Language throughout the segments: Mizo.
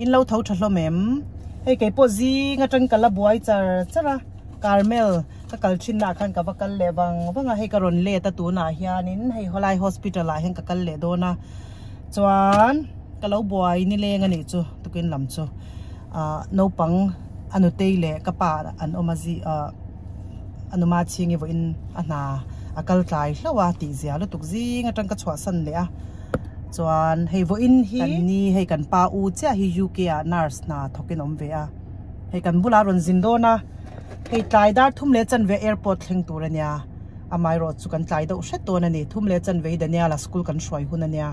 In lo tho tha hlawm em? Hei kei pawh zing atang ka la buai char char a, Carmel ka kal thin na ah khan ka va kal leh vang vang a, hei ka rawn let a tunah hianin hei hawlai hospital ah hian ka kal leh dawn a, chuan ka lo buai nileng a nih chu tukin lam chu ah naupang a nutei leh ka pa an awm a zi ah a numa chhingi vawiin a hna a kal tlai hlauh a tih zia lutuk zing atang ka chhuahsan leh a chuan hei vawiin hi kan ni hei kan pa u chiah hi UK ah nurse hna thawk in awm ve a hei kan bulah a rawn zin dawn a hei tlai dar thum leh chanve airport thleng tur a nia amaherawh chu kan tlai deuh hret dawn a ni thum leh chanve hi Daniel-a school kan hruai hun a nia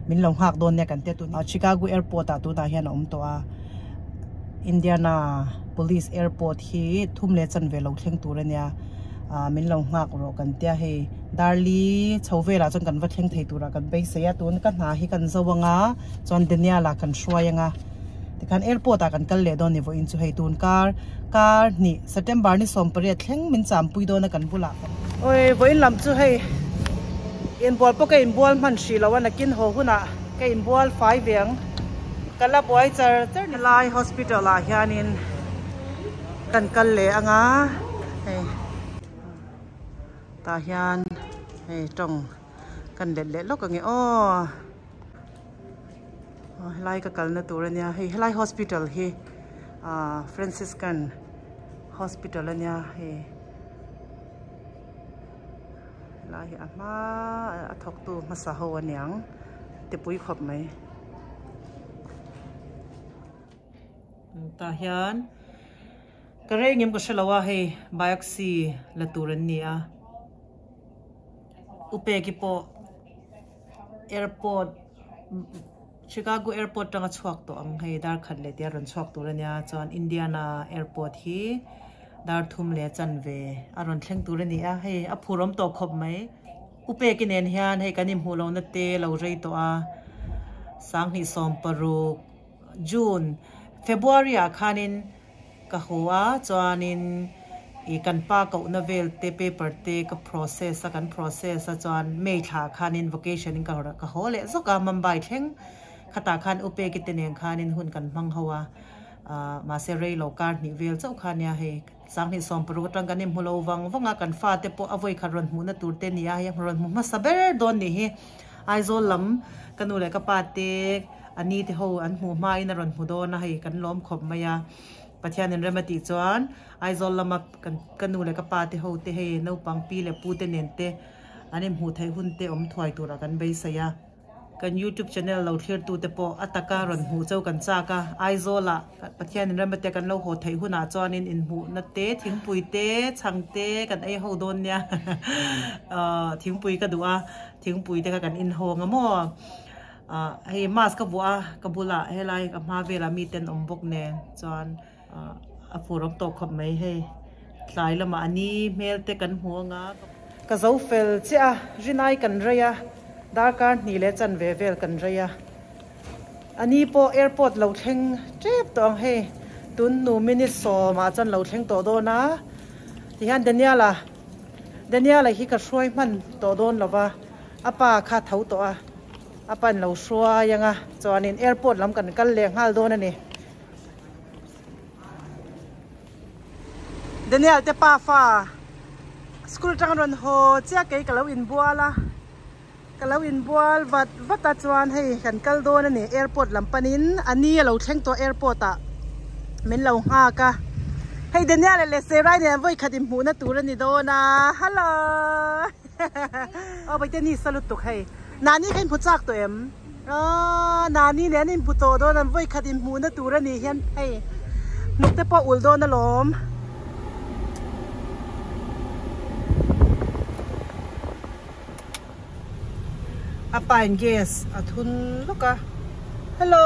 min lo nghak dawn nia kan tia tun Chicago airport ah tunah hian a awm tawh a. Indiana Police Airport hi thum leh chanve lo thleng tur a nia ah min lo nghak rawh kan tia hei Darli chho velah chuan kan va thleng thei turah kan beisei a tun ka hna hi kan zo anga chuan Daniel ah kan hruai anga tikhan airport ah kan kal leh dawn ni vawiin chu hei tun kar kar hnih September ni sawmpariat thleng min champui dawn a kan bulah kan Awi vawiin lam chu hei inbual pawh ka inbual hman hrih loh a nakin haw hunah ka inbual fai ve ang. Ka la buai char char ni. Helai hospital ah hianin kan kal leh anga hei tah hian hei tawng kan let leh lawk ange aw helai ka kalna tur ania hei helai hospital hi ah Franciscan hospital ania hei helai hi a hma a thawktu hmasa ho aniang tipui khawp mai. Tah hian ka rei ngem ka hrelo a hei biopsy la tur an ni a upeki pawh airport Chicago airport tanga chhuak tawh ang hei dar khat leh tia rawn chhuak tur a nia chuan Indiana airport hi dar thum leh chanve a rawn thleng tur a ni a hei a phur awm tawh khawp mai. Upeki nen hian hei kan inhmuh lohna te lo rei tawh a, sanghnih sawm paruk June, February ah khanin ka haw a, chuanin ih kan pa kohna vel te paper te ka process a, kan process a chuan May thla ah khanin vacation in ka haw leh zawk a, Mumbai thleng khatah khan Upeki te nen khanin hun kan hmang ho a, ah mahse rei lo kar hnih vel chauh kha nia hei. Sanghnih 60 atang kan inhmu lo vang vang a, kan fate pawh a vawi khat rawn hmuhna tur te nia hei rawn hmu hmasa ber dawn nih hi. Aizawl lam ka nu leh ka pa te a ni te ho an hmuh hmain a rawn hmu dawn a hei kan lawm khawp mai a. Pathian in rem a tih chuan Aizawl lama kan ka nu leh ka pa te ho te hei naupang pi leh pu te nen te an inhmuh theih hun te awm thuai turah kan beisei a. Kan youtube channel lo thlir tu te pawh a taka rawn hmuh chau kan chak a, Aizawl ah Pathian in remate kan lo haw theih hunah chuanin inhmuhna te, thingpui te, chhang te kan ei ho dawn nia ahh thingpui ka duh a, thingpui te kha kan in ho ang a maw ahh hei mask ka vuah a ka bulah helai ka hma velah mi ten awm bawk nen chuan ahh a fur awm tawh khawp mai hei tlai lamah a ni hmel te kan hmu ang a. Ka zo fel chiah a, rinai kan rei a, darkar hnih leh chanve vel kan rei a. A ni pawh airport lo thleng tep tawh ang hei, tun hnu minute sawmah chuan lo thleng tawh dawn a. Tihian Daniel-a, Daniel-a hi ka hruai hman tawh dawn lo va, a pa kha tho tawh a, a pa'n lo hruai ang a, chuanin airport lam kan kal leh nghal dawn a ni. Daniel te pa fa school atang rawn haw chiah kei ka lo inbual a ka lo inbual vat vat a chuan hei kan kal dawn a ni airport lam panin a ni a lo thleng tawh airport ah min lo nghak a hei Daniel leh Serai nen vawi khat inhmuhna tur a ni dawn a hello aw Baite ni sa lutuk hei nani kha inhmu chak tawh em? Aaa Nani nen an inhmu tawh dawn an vawi khat inhmuhna tur a nih hian hei hnuk te pawh ulh dawn alawm. A pain gas a thun lawk a hello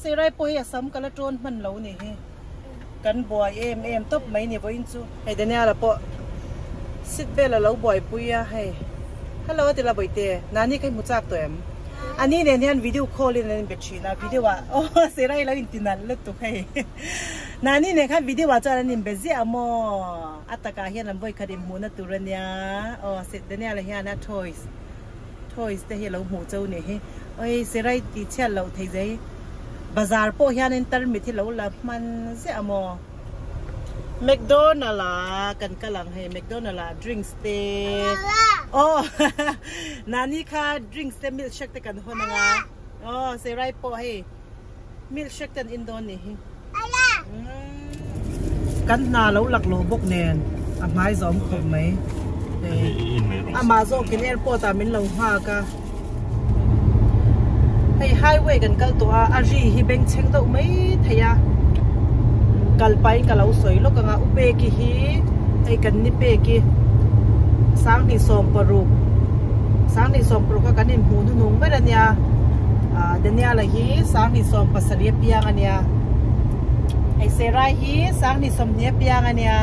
Serai pawh hi a sam ka la tawn hman lo ni hi kan buai em em tawp mai ni vawiin chu hei Daniel-a pawh seat belt a lo buaipui a hei hello a ti la bawihte Nani kha i hmu chak tawh em ani nen hian video call in an inbe thin a video ah aw Serai lo inti nalh lutuk hei Nani nen khan video ah chuan an inbe ziah a maw a takah hian an vawikhat inhmuhna tur a nia aw Daniel-a hian a toys toys te hi a lo hmuh chauh nih hi awi Serai tih chhiat loh thei zai. Bazar pawh hianin tarmit hi lo la hman ziah a maw? McDonald ah kan kal ang hei McDonald ah drinks te aw nani kha drinks te milkshake te kan hawn anga aw Serai pawh hei milkshake te an in dawn nih hi kan hna lo lak loh bawk nen a hmai zawm khawp mai amah zawkin airport ah min lo nghak a. Hei highway kan kal tawh a, a ri hi bengchheng deuh mai thei a, kal pahin ka lo sawi lawk ang a, U Peki hi hei kan ni Peki 2016 2016 a kan inhmuh hnuhnung ber a nia, ah Daniel-a hi 2017 a piang a nia, hei Serai hi 2020 a piang a nia,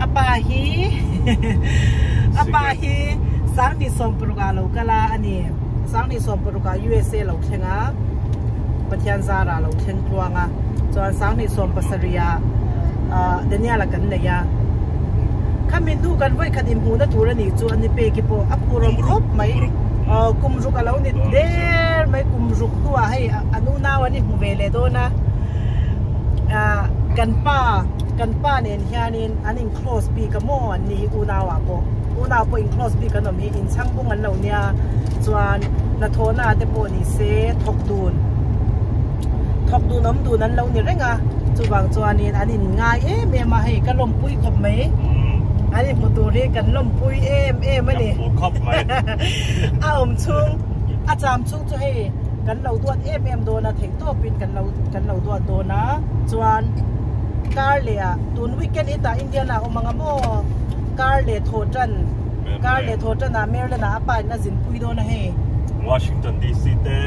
a pa hi a pa hi. 2016 ah lo kal a a ni. 2016 ah USA lo thleng a, Pathian zara lo thleng tluang a. Chuan 2017 ah Daniel-a kan nei a. Khami hnu kan vawikhat inhmuhna tur a nih chu a ni peki pawh a phurawm khawp mai. Kum ruk a lo ni der mai, kum ruk hnuah hei an unau an inhmu ve leh dawn a. Kan pa, kan pa nen hianin an in close bik a maw an ni hi unau ah pawh. Unau pawh in close bik an awm hi inchhang bung an lo nia chuan hnathawhna te pawh ni se thawk dun thawk dun awm dun an lo ni reng a chuvang chuanin an in ngai em em a hei ka lawmpui khawp mai an in hmu tur hi kan lawmpui em em a ni a awm chhung a cham chhung chu hei kan lo duat em em dawn a theih tawpin kan lo kan lo duat dawn a chuan kar leh ah tun weekend hi tah Indian ah a awm ang a maw. Kar leh thaw tan kar leh thaw tan ah Maryland ah a pa in a zin pui dawn a hei. Washington DC te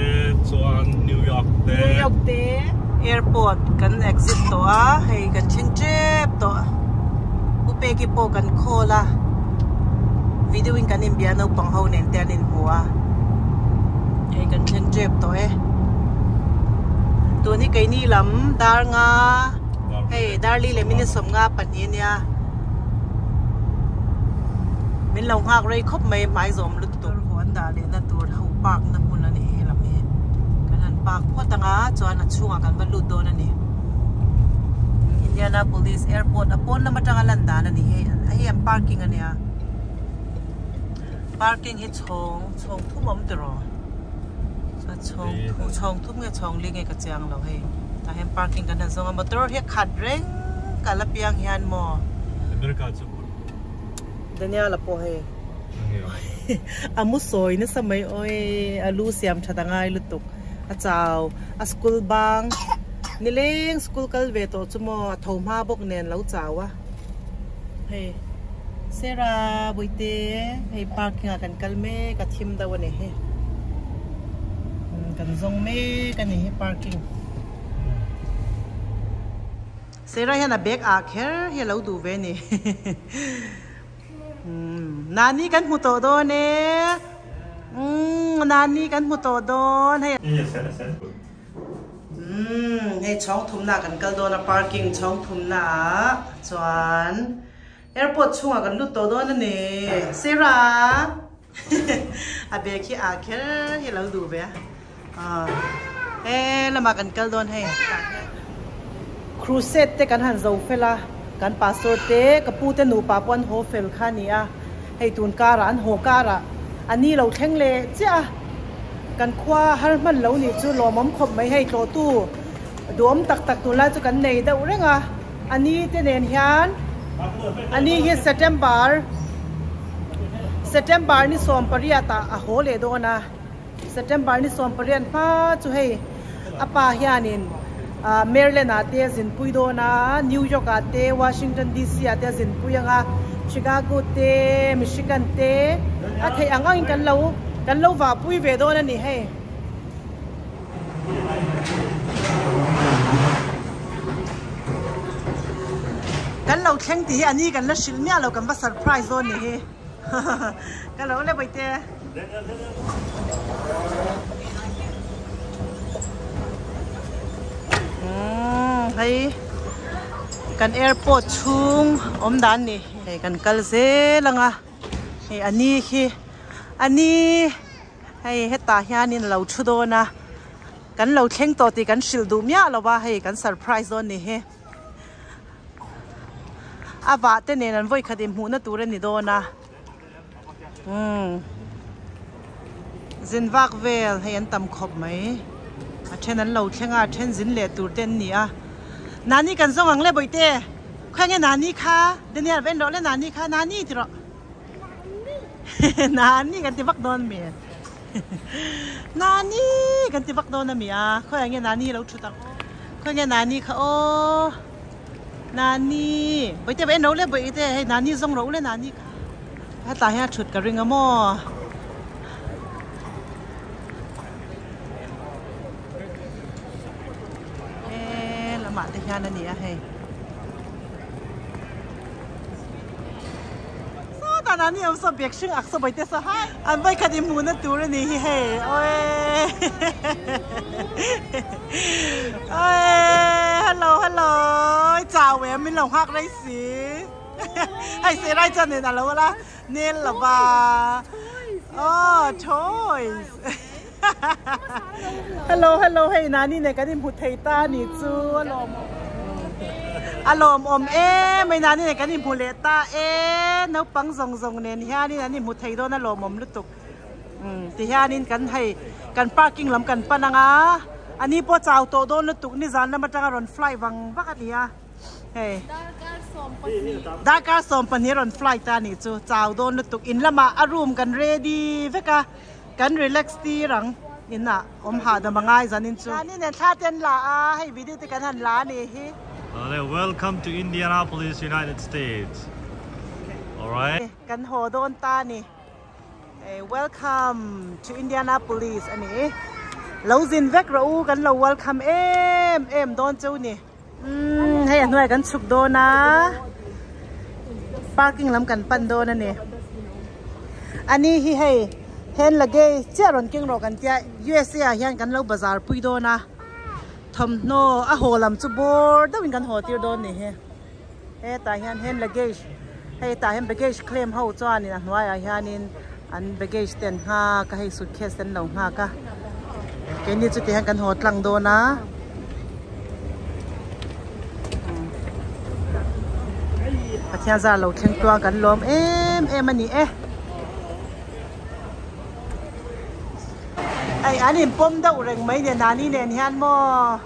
chuan New York te. New York te. Airport kan exit tawh a hei kan thleng tep tawh U Peki pawh kan call a video in kan inbia naupang ho nen te an inhmu a hei kan thleng tep tawh e tun hi keini lam dar nga hei darli leh minute 52 a nia. Min lo nghak rei khawp mai hmai zawm lutuk haw an dah leh na tur ho park na hmun a ni he lam hi kan han park phawt ang a chuan a chhungah kan va lut dawn a ni Indianapolis airport a pawn lam atanga lan dan a ni hei hei an parking a nia parking hi chhawng chhawng thum a awm tiraw a chhawng chhawng thum nge chhawng li nge ka chiang lo hei tah hian parking kan han zawng a motor hi a khat reng kal apiang hian maw America chu Daniel-a pawh hei a mu sawi nasa mai awi a lu siam that a ngai lutuk a chau a school bang nileng school kal ve tawh chu maw a tho hma bawk nen lo chau a hei Sarah Bawihte hei parking ah kan kal mek a thim deuh a ni hei kan zawng mek a ni hi parking. Sarah hian a bag ah kher hi a lo duh ve a ni Nani kan hmu tawh dawn e Nani kan hmu tawh dawn hei Umm hei chhawng thumna ah kan kal dawn a parking chhawng thumna ah chuan airport chhungah kan lut tawh dawn a ni Sarah a bag hi ah kher hi a lo duh ve a ah he lamah kan kal dawn hei crusade te kan han zo fel a kan pastor te ka pu te nupa pawh an haw fel kha a ni a hei tun karah an haw karah a ni lo thleng leh chiah a. Kan khua har hman lo nih chu lawmawm khawp mai hei tlawhtu duhawm tak tak tunlai chu kan nei deuh reng a, a ni te nen hian a ni hi September September ni 18 ah a haw leh dawn a, September ni 18 hma chu hei a pa hianin Maryland ah te a zinpui dawn a, New York ah te Washington DC ah te a zinpui ang a, Chicago te Michigan te a theih ang angin kan lo Kan lo vahpui ve dawn a ni hei. Kan lo thleng tih hi a ni kan la hrilh miah lo kan va surprise dawn ni hi. Ka lo le Bawihte. Umm hei kan airport chhung awm dan ni. Hei kan kal zel ang a. Hei a ni khi a ni hei hetah hianin a lo thu dawn a. Kan lo thleng tawh tih kan hrilh duh miah lo a, hei kan surprise dawn ni hi. A vah te nen an vawikhat inhmuhna tur a ni dawn a. Umm zin vak vel hei an tam khawp mai. A then an lo thleng a, a then zin leh tur te an ni a. Nani kan zawng ang le bawihte, khaw enge Nani kha? Daniel va en rawh le Nani kha, Nani ti rawh. Nani kan ti vak dawn mi. Nani kan ti vak dawn ami a, khawiah nge Nani lo thut ang aw, khawiah nge Nani kha aw, Nani bawihte va en ro le bawihte hei Nani zawng ro le Nani kha hetlai hian a thut ka ring a maw. He lamah te hian a ni a hei. Sawtah nani awm saw bag hring ak saw bawihte saw hai an vawikhat in hmuhna tur a nih hi hei awee awee hello hello chau em min lo nghak rei si hei sehrai chuan nen a lo la nel lo va aw toys Hello hello hei nani nen kan inhmu thei ta a nih chu a lawm a lawmawm em mai nani nen kan inhmu leh ta e naupang zawng zawng nen hianin an inhmu thei dawn a lawmawm lutuk umm ti hianin kan hei kan parking lam kan pan ang a a ni pawh chau tawh dawn lutuk nizan lam atanga rawn fly vang vak a ni a. Hei. Darkar 12 rawn flight a nih chu chau dawn lutuk in lamah a room kan ready vek a kan relax tir ang inah awm hahdam a ngai zanin chu. Nani nen thla te an la a hei video te kan han la a nih hi. Alright, welcome to Indianapolis, United States. Alright. Kan haw dawn ta a ni. Welcome to Indianapolis a ni. Lo zin vek rawh u kan lo welcome em em dawn cheu ni. Umm hei a hnuaiah kan chhuk dawn a parking lam kan pan dawn a ni a ni hi hei hand luggage chiah rawn keng rawh kan tia USA ah hian kan lo bazar pui dawn a thawmhnaw a haw lam chu bawr deuhin kan haw tir dawn ni hi hetah hian hand luggage hei tah hian baggage claim ho chuanin a hnuaiah hianin an baggage te an nghak a hei suitcase te an lo nghak a keini chu tihian kan haw tlang dawn a Pathian zar lo thleng tluang kan lawm em em a ni e hei an inpawm deuh reng mai nen nani nen hian maw.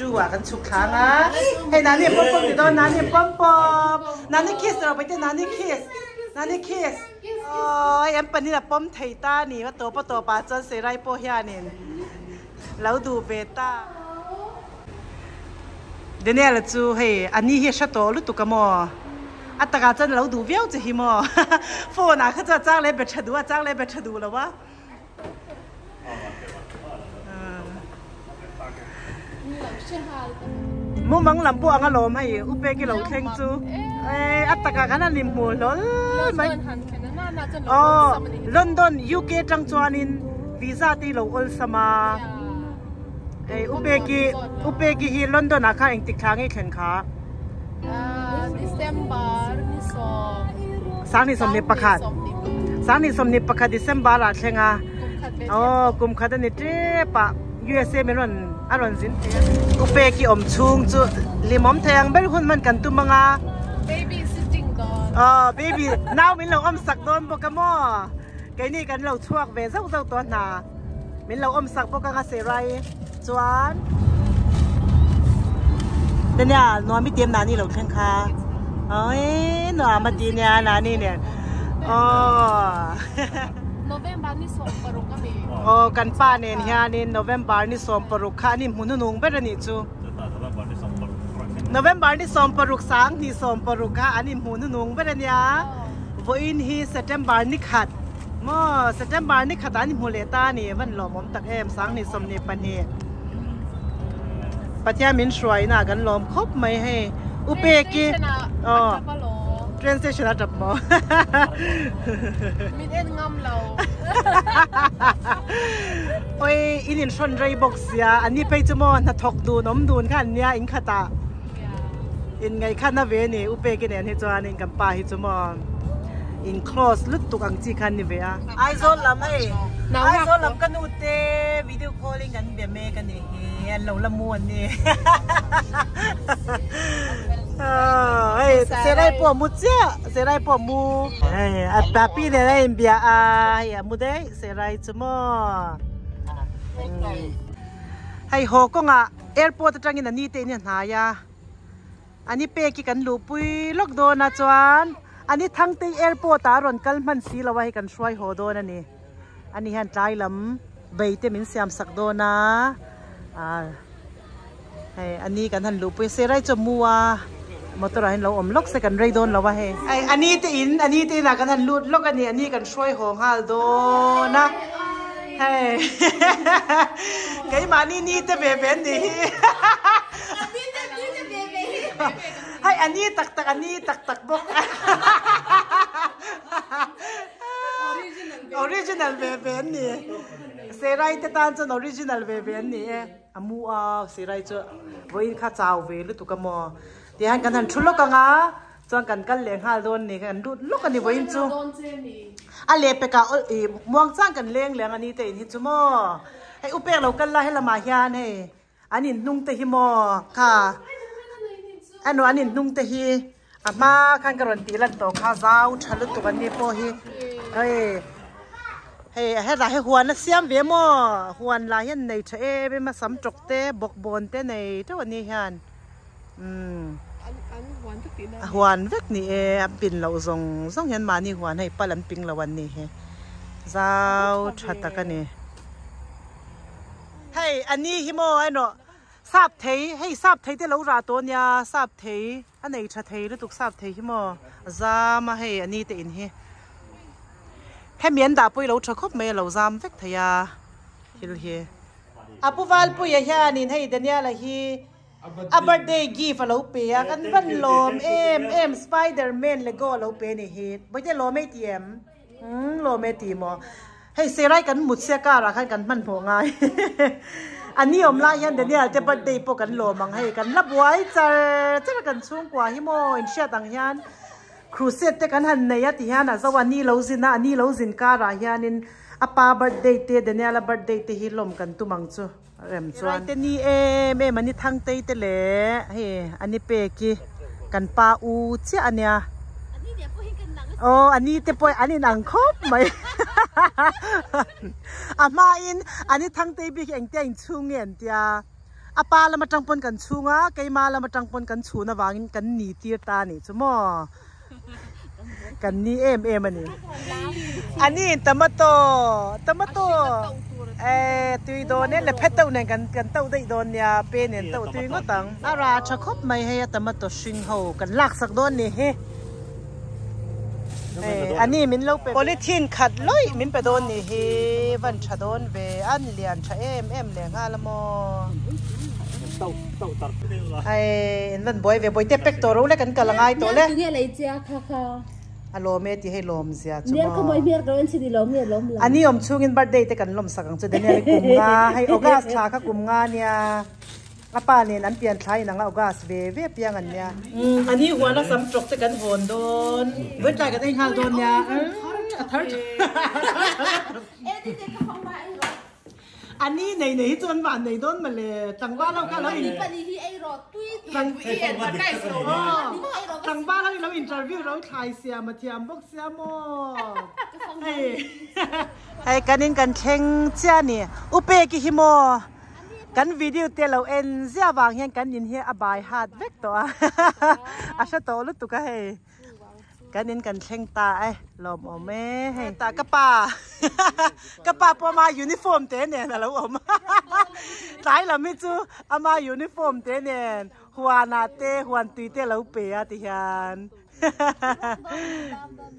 Two ah kan chhuk thlang a hei nani pawm pawm ti dawn nani pawm pawm nani kiss rawh paite nani kiss nani kiss aw em panin a pawm thei ta a ni a tawp a tawp ah chuan Serai pawh hianin lo duh ve ta. Daniel chu hei a ni hi a hre tawh lutuk a maw? A takah chuan a lo duh viau che hi maw? Phone ah kha chuan a chang leh be tha duh a, a chang leh be tha duh lo a. Mumang lam pawh ang alawm hei U Peki lo thleng chu e a takah khan an inhmu hlawl mai. Aw London UK tang chuanin visa te hi lo awlsam a. Hei U Peki U Peki hi London ah khan engtik thla nge i thlen kha? December ni sawm. Sangni 21. Sangni 21 December ah thleng a. Aw kum khat a ni tep a USA min rawn a rawn zin thei a. U Peki awm chhung chu hlimawm thei ang ber hun hman kan tum ang a. Baby sitting dawn. Aw baby nau min lo awm sak dawn bawk a maw. Keini kan lo chhuak ve zauh zauh tawh hna. Min lo awm sak bawk ang a Serai chuan Daniel nuam i tiam nani lo thleng kha oi nuam a ti nia nani nen aw November ni 16 ami aw kan pa nen hianin November ni 16 kha ani hmu hnunung ber anih chu November ni 16 sang ni 16 kha an inhmu hnunung ber ania vawiin hi September ni khat Maw September ni khat ah an hmu leh ta a ni, van lawmawm tak em, 2022 Pathian min hruaina ah kan lawm khawp mai hei, U Peki aw train station a tap maw min en ngam lo. Oi in in hrawn rei bawk sia an ni phei chu maw hnathawk dun awm dun kha an nia in khatah in ngaih khan a ve ni upek i nen hi chuanin kan pa hi chu maw in close lutuk ang chi kha an ni ve a. Aizawl lam hei Aizawl lam ka nu te video calling an be mek a nih hi an lo la mu an ni hei Serai pawh a mu chiah Serai pawh a mu hei a pi nen a inbia a hei a mu daih Serai chu maw hei haw kawngah airport atangin a ni te in a hnai a ani pek hi kan luhpui lawk dawn a chuan ani Thangtei airport ah a rawn kal hman si lo a hei kan hruai haw dawn a ni ani hian tlai lam bei te min siam sak dawn a ah hei ani kan han luhpui a Serai chu a mu a motor ah hian lo awm lawk se kan rei dawn lo a hei hei ani te in ani te inah kan han lut lawk a ni ani kan hruai haw nghal dawn a hei keimahni ni te ve ve an nih hi. Hei a ni tak tak a ni tak tak bawk. Original ve ve an ni. Serai te tan chuan original ve ve an ni e. A mu a Serai chu vawiin kha chau ve lutuk a maw. Tihian kan han thu lawk ang a chuan kan kal leh nghal dawn ni kan lut lawk a ni vawiin chu. A lehpekah ih muang chang kan leng leh ang a ni te in hi chu maw. Hei upek lo kal la helamah hian hei. An inhnung te hi maw kha ano an inhnung te hi a hma khan ka rawn tih lan tawh kha zau tha lutuk an ni pawh hi hei hei hetah hi huan a siam ve maw huan lah hian nei tha em em a sam tawk te bawkbawn te nei teuh a ni hian umm a huan vek ni e a pin loh zawng zawng hian mahni huan hei pal an ping lo an ni hi zau tha tak a ni. Hei a ni hi maw erawh sap thei hei sap thei te lo rah tawh ania sap thei a nei tha thei lutuk sap thei hi maw a zam a hei a ni te in hi hemi an dah pawh hi lo tha khawp mai a lo zam vek thei a thil hi a pu Valpuia hianin hei Daniel-a hi a birthday gift a lo pe a kan van lawm em em spider man lego a lo pe a nih hi bawihte lawm ei ti em. Umm lawm e ti maw. Hei Serai kan mut sia car ah khan kan hmanhmawh ngai. A ni awm lai hian Daniel te birthday pawh kan lawm ang hei kan la buai char char a kan chhungkua hi maw in hriat ang hian crusade te kan han nei a ti hian a zo a ni lo zin a a ni lo zin car ah hianin a pa birthday te Daniel a birthday te hi lawm kan tum ang chu rem chuan. Serai te ni em em a ni Thangtei te leh hei a ni pek i kan pa u chiah a nia. Aw a ni te pawh an inang khawp mai a hmain a ni Thangtei bik hi engtia inchhung nge an tia a pa lam atang pawn kan chhung a keima lam atang pawn kan chhun avangin kan ni tir ta a nih chu maw kan ni em em a ni a ni in tomato tomato eh tui dawn e lephet deuh nen kan kan tauh daih dawn nia pe nen tauh tui ngawt ang a rah tha khawp mai hei a tomato hring ho kan lak sak dawn ni hi eh a ni min lo pe polythene khat lawih min pe dawn ni hi van tha dawn ve an lian tha em em leh nghal a maw hei in van buai ve bawihte pack tawh ro le kan kal angai tawh le a lawm e tih hei lawm zia chu maw a ni awm chhungin birthday te kan lawm sak ang chu Daniel hi kum nga hei August thla kha kum nga nia. A pa nen an pian thlai in ang a August ve ve piang an nia. Umm a ni huan a sam tawk te kan hawn dawn. Vawi tlai kan ei nghal dawn nia. A thar tha. A ni nei nei hi chu an van nei dawn mawle. Tlangval ho kha lo in Tlangval ho hi lo interview ro thlai siam a thiam bawk sia maw. Hei hei kan in kan thleng chiah a ni. U Peki hi maw. Kan video te lo en ziah vang hian kan in hi a bai hat vek tawh a a hre tawh lutuk a hei kan in kan thleng ta e lawm awm e hei tah ka pa ka pa pawh ama uniform te nen a lo awm tlai lam hi chu ama uniform te nen huan ah te huan tui te a lo pe a ti hian.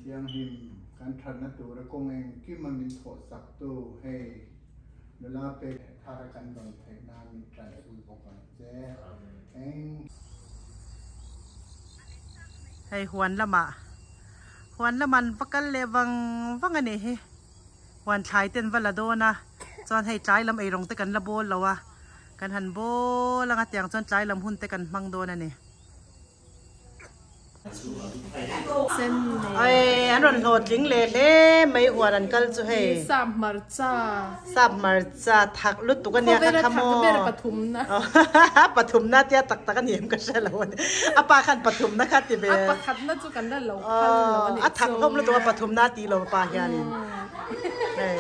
Thianghlim kan thatna tura kawng engkim a min thawh sak tu hei. Nula pek thar a kan rawn theih nan min tanpui bawk ang che. Eng. Hei huan lamah huan lamah an va kal leh vang vang a nih hi. Huan thlai ten va la dawn a, chuan hei tlai lam eirawng te kan la bawl lo a, kan han bawl anga tiang chuan tlai lam hun te kan hmang dawn a ni. Ai an rawn hlawhtling leh hle mai huan an kal chu hei. Sap hmarcha. Sap hmarcha thak lutuk a nia kha kha maw. Khawvela thak ber pathumna. Pathumna tia tak tak a ni em ka hre lo a ni. A pa khan pathumna kha ti ve. A pakhatna chu kan la lo phal lo a nih chu. A thak hlawm lutuk a pathumna a tih lo pa hianin. Hei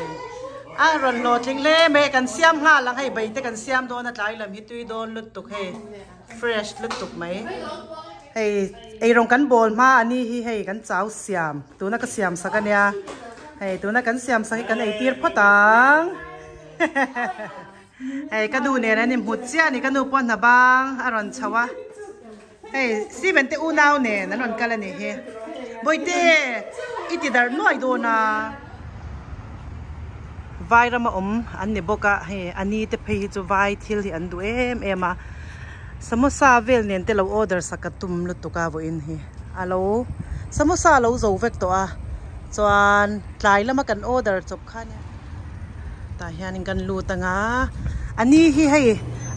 a rawn hlawhtling hle mai kan siam nghal ang hei bai te kan siam dawn a tlai lam hi tui dawn lutuk hei. Fresh lutuk mai. Hei eirawng kan bawl hma a ni hi hei kan chau siam tuna ka siam sak a nia hei tuna kan siam sak hi kan ei tir phawt ang hei ka nu nen an inhmut chiah a ni ka nu pawh hna bang a rawn chho a hei Steven te unau nen an rawn kal a ni hi Bawihte i ti darh nuai dawn a. Vai rama awm an ni bawk a hei a ni te phei hi chu vai thil hi an duh em em a samosa vel nen te lo order sak ka tum lutuk a vawiin hi a lo samosa a lo zo vek tawh a chuan tlai lama kan order chawp kha nia tah hianin kan lut ang a a ni hi hei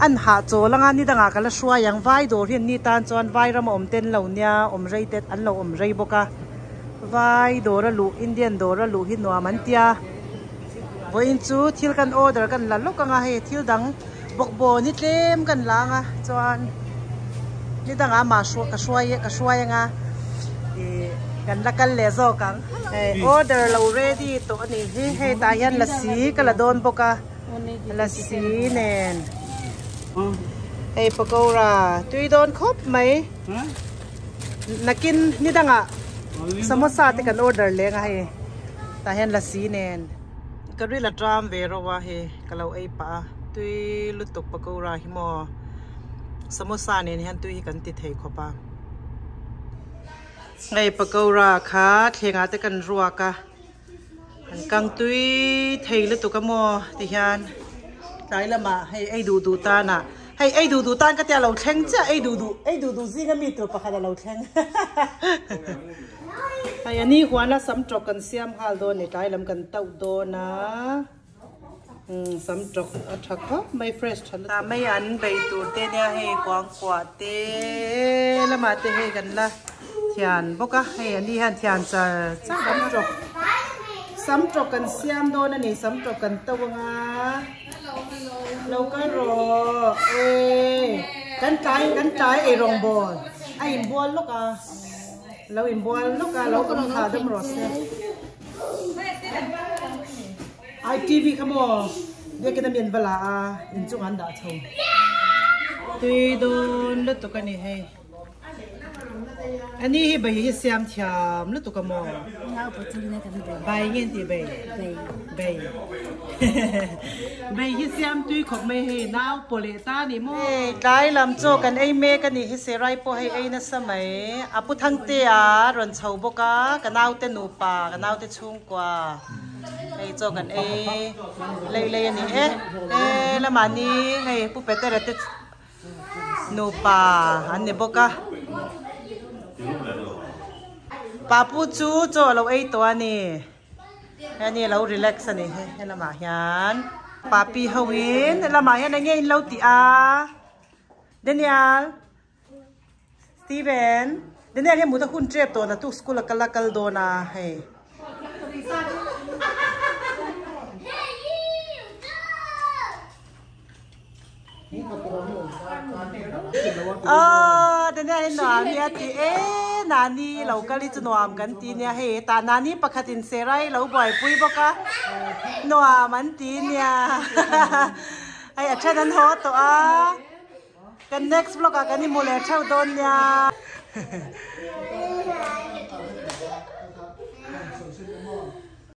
an hahchawl anga ni dangah ka la hruai ang vai dawr hi an ni tan chuan vai rama awm te an lo nia awm rei te an lo awm rei bawk a. Vai dawr a luh, Indian dawr a luh hi nuam an tia. Vawiin chu thil kan order kan la lawk anga hei thil dang bawkbawn hi tlem kan la anga chuan ni dangah amah ka hruai ka hruai anga ih kan la kal leh zawk ang. Hei order lo ready tawh a nih hi hei tah hian lasi ka la dawn bawk a lasi nen hei pakora tui dawn khawp mai. Nakin ni dangah samosa te kan order leng a hei tah hian lasi nen ka ril a tram ve ro a hei ka lo ei pah a tui lutuk pakora hi maw samosa nen hian tui hi kan ti thei khawp a hei pakora kha thleng ah te kan ruak a an kang tui thei lutuk a maw ti hian tlai lamah hei ei duh duh tan ah hei ei duh duh tan ka tia lo thleng chiah ei duh duh ei duh duh zinga mi tur pakhat a lo thleng hei a ni huan a sam tawk kan siam nghal dawn a ni tlai lam kan tauh dawn a umm sam tawk a tha khawp mai fresh tha lutuk mai an bei tur te nia hei kuangkuah te lamah te hei kan la thian bawk a hei a ni hian thian char char sam tawk sam tawk kan siam dawn a ni sam tawk kan to anga lo kal rawh e kan tlai kan tlai eirawng bawl a inbual lawk a lo inbual lawk a lo awm thla dam rawh se. Ai TV kha maw biakin a mian va la a inchungah an dah chho tui dawn lutuk a ni hei ani hi bai hi siam thiam lutuk a maw bai nge an tih bai bai bai hi siam tui khawp mai hei nau pawh leh ta a ni maw hei tlai lam chaw kan ei mek a ni hi serai pawh hei ei nasa mai a pu Thangtea rawn chho bawk a ka naute nupa ka naute chhungkua. Hei chaw kan ei lei lei a ni e he lamah ni hei pu Petera te nupa an ni bawk a papu chu chaw a lo ei tawh a ni hei a lo relax a ni he lamah hian papi ho in he lamah hian eng nge in lo tih a Daniel. Steven, Daniel hian mut a hun tep tawh naktuk school a kal a kal dawn a hei. Aww Daniel hi nuam hi a ti e nani lo kal hi chu nuam kan ti nia hei tah nani pakhat in serai lo buaipui bawk a nuam an ti nia hei a then an haw tawh a. Kan next vlog ah kan i hmu leh theuh dawn nia.